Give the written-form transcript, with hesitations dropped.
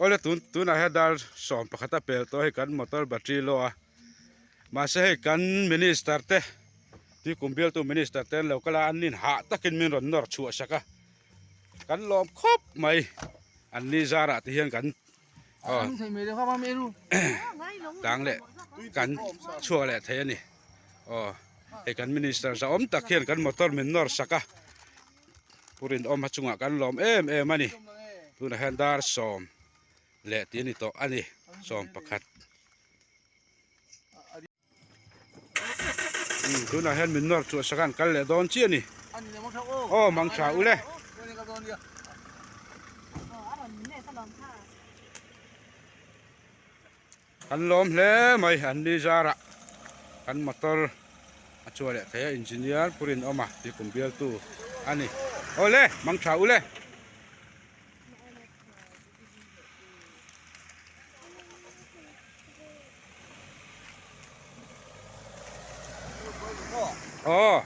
Awle tun tunah hian dar 11 a pel tawh a hei kan motor battery low a mahse hei kan minister te tuikum bialtu minister te an lo kal a an nin hah takin min rawn nawr chhuah sak a kan lawm khawp mai an ni zarah te hian kan aw tang leh kan chhuak leh thei a ni aw hei kan minister zahawm tak hian kan motor min nawr sak a. Pu Rinawma chungah kan lawm em em a ni. Tunah hian dar sawm leh tih a ni tawh a ni, 11. Umm tunah hian min nawr chhuah sak a an kal leh dawn chiah a ni. Aw mang tha u le. Kan lawm hle mai an ni zarah kan motor a chhuah leh thei a engineer pu Rinawma tih kum bialtu a ni. Awle mang tha ule. Aw.